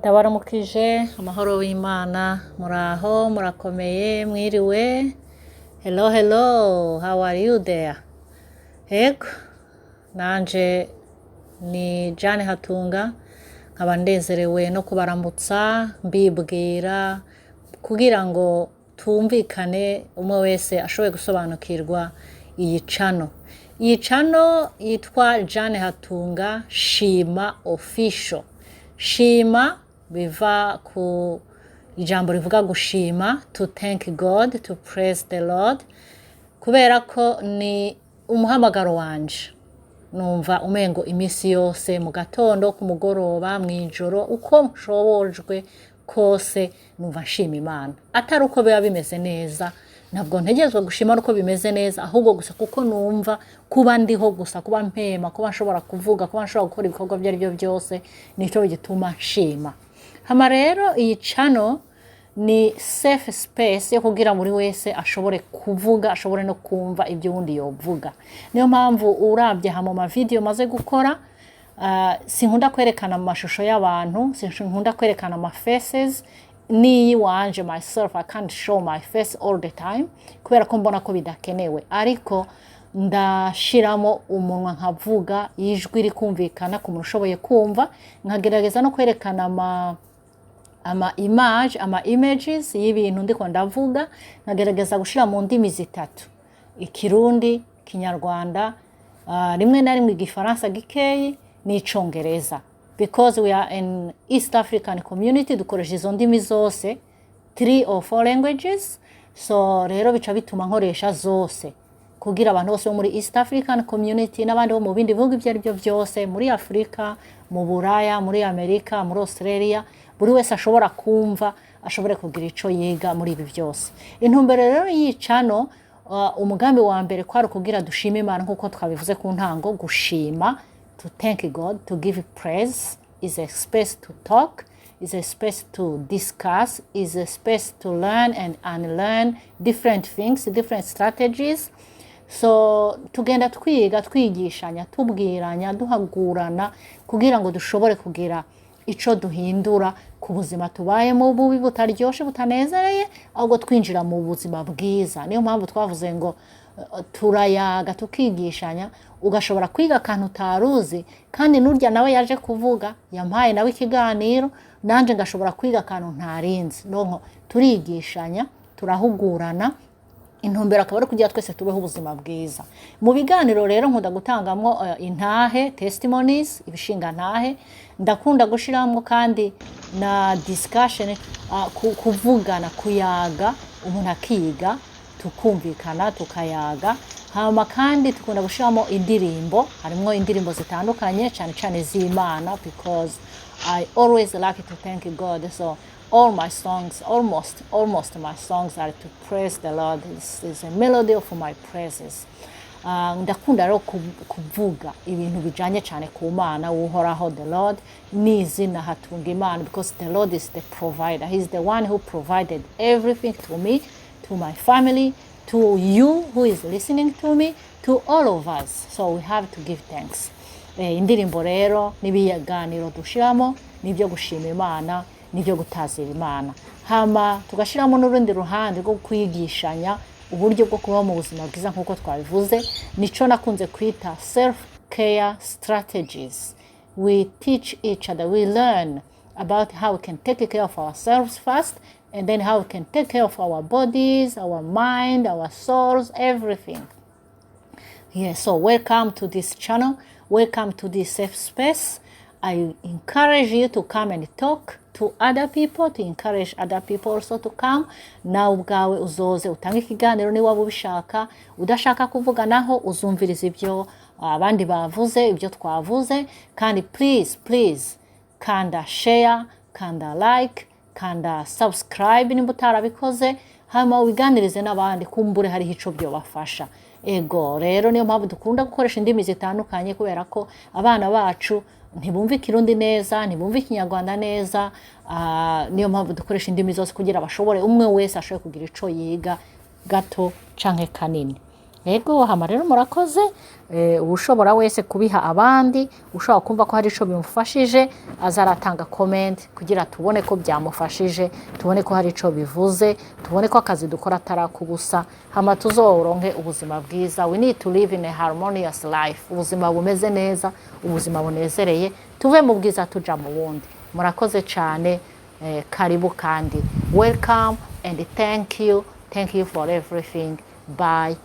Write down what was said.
Ndabaramukije amahoro y'Imana, muraho, murakomeye, mwiriwe? Hello, hello, how are you there? Ego, nanje ni Jane Hatunga, nkaba ndezerewe no kubaramutsa mbibwira kugira ngo tumvikane, umwe wese ashoboye gusobanukirwa iyi channel. Iyi channel yitwa Jane Hatunga Shima Official. Shima biva ku ijambo rivuga gushima, to thank God, to praise the Lord, kubera ko ni umuhamagaro wanje. Numva umengo iminsi yose, mu gatondo, ku mugoroba, mw'ijoro, uko nshobojwe kose, numva nshima Imana. Atari uko biba bimeze neza, ntabwo ntegerezwa gushima ari uko bimeze neza, ahubwo gusa kuko numva kuba ndiho gusa, kuba mpema, kuba nshobora kuvuga, kuba nshobora gukora ibikorwa ibyo ari byo byose, nicyo gituma nshima. Hama rero iyi channel ni safe space yo kugira buri wese ashobore kuvuga, ashobore no kumva ibyo uwundi yovuga. Niyo mpamvu urabye aha mu mavideo maze gukora, sinkunda kwerekana amashusho y'abantu, sinkunda kwerekana ama faces n'iyiwanje. Myself, I can't show my face all the time kubera ko mbona ko bidakenewe, ariko ndashiramo umunwa nkavuga, ijwi rikumvikana ku muntu ushoboye kumva, nkagerageza no kwerekana ama image, ama images y'ibintu ndiko ndavuga, nkagerageza gushira mu ndimi zitatu: Ikirundi, Kinyarwanda, rimwe na rimwe Igifaransa gikeyi n'Icongereza, because we are in East African Community, dukoresha izo ndimi zose, three or four languages. So rero bica bituma nkoresha zose kugira abantu bose bo muri East African Community n'abandi bo mu bindi bihugu ibyo ari byo byose, muri Afurika, mu Buraya, muri Amerika, muri Australia, buri wese ashobora kumva, ashobore kugira ico yiga muri ibi byose. Intumbero rero y'iyi channel, umugambi wa mbere kwari ukugira dushime Imana nk'uko twabivuze ku ntango. Gushima, to thank God, to give praise, is a space to talk, is a space to discuss, is a space to learn and unlearn different things, different strategies. So tugenda twiga, twigishanya, tubwiranya, duhagurana kugira ngo dushobore kugira ico duhindura ku buzima tubayemo bubi, butaryoshe, butanezereye, ahubwo twinjira mu buzima bwiza. Niyo mpamvu twavuze ngo turayaga, tukigishanya, ugashobora kwiga akantu utaruzi, kandi n'urya nawe yaje kuvuga, yampaye nawe ikiganiro, nanje ngashobora kwiga akantu ntarinzi. Donc turigishanya, turahugurana, intumbero akaba ari kugira twese tubeho ubuzima bwiza. Mu biganiro rero nkunda gutangamo intahe, testimonies, ibishinga ntahe. Ndakunda gushiramo kandi na discussion, kuvugana, kuyaga, umuntu akiga, tukumvikana, tukayaga. Hama kandi tukunda gushiramo indirimbo, harimo indirimbo zitandukanye, cyane cyane z'Imana, because I always like to thank God. So all my songs, almost my songs are to praise the Lord. This is a melody of my praises. Ndakunda rero kuvuga ibintu bijanye cyane ku Mana Uhoraho, the Lord, n'izina Hatunga Imana, because the Lord is the provider. He's the one who provided everything to me, to my family, to you who is listening to me, to all of us. So we have to give thanks. Indirimbo rero n'ibiganiro dushiramo nibyo gushima Imana, nibyo gutazira Imana. Hama tugashiramo n'urundi ruhande rwo kwigishanya uburyo bwo kubaho mu buzima bwiza nk'uko twabivuze, nico nakunze kwita self care strategies. We teach each other, we learn about how we can take care of ourselves first, and then how we can take care of our bodies, our mind, our souls, everything. Yeah, so welcome to this channel. Welcome to this safe space. I encourage you to come and talk to other people, to encourage other people also to come. Nawe ubwawe uzoze utange ikiganiro niba waba ubishaka. Udashaka kuvuga naho, uzumviriza ibyo abandi bavuze, ibyo twavuze. Kandi please, please, kanda share, kanda like, kanda subscribe nimba utarabikoze, hanyuma wiganirize n'abandi, kumbure hariho ico byobafasha. Ego rero, niyo mpamvu dukunda gukoresha indimi zitandukanye, kubera ko abana bacu ntibumva Ikirundi neza, ntibumva Ikinyarwanda neza. Niyo mpamvu dukoresha indimi zose kugira bashobore, umwe wese ashobore kugira ico yiga, gato canke kanini. Ego, hama rero murakoze. Ushobora wese kubiha abandi, ushobora kumva ko hari ico bimufashije, aza aratanga comment kugira tubone ko byamufashije, tubone ko hari ico bivuze, tubone ko akazi dukora atari akubusa, hama tuzoronke ubuzima bwiza. We need to live in a harmonious life, ubuzima bumeze neza, ubuzima bunezereye, tuve mu bwiza tuja mu bundi. Murakoze cyane. Karibu kandi, welcome and thank you, thank you for everything. Bye.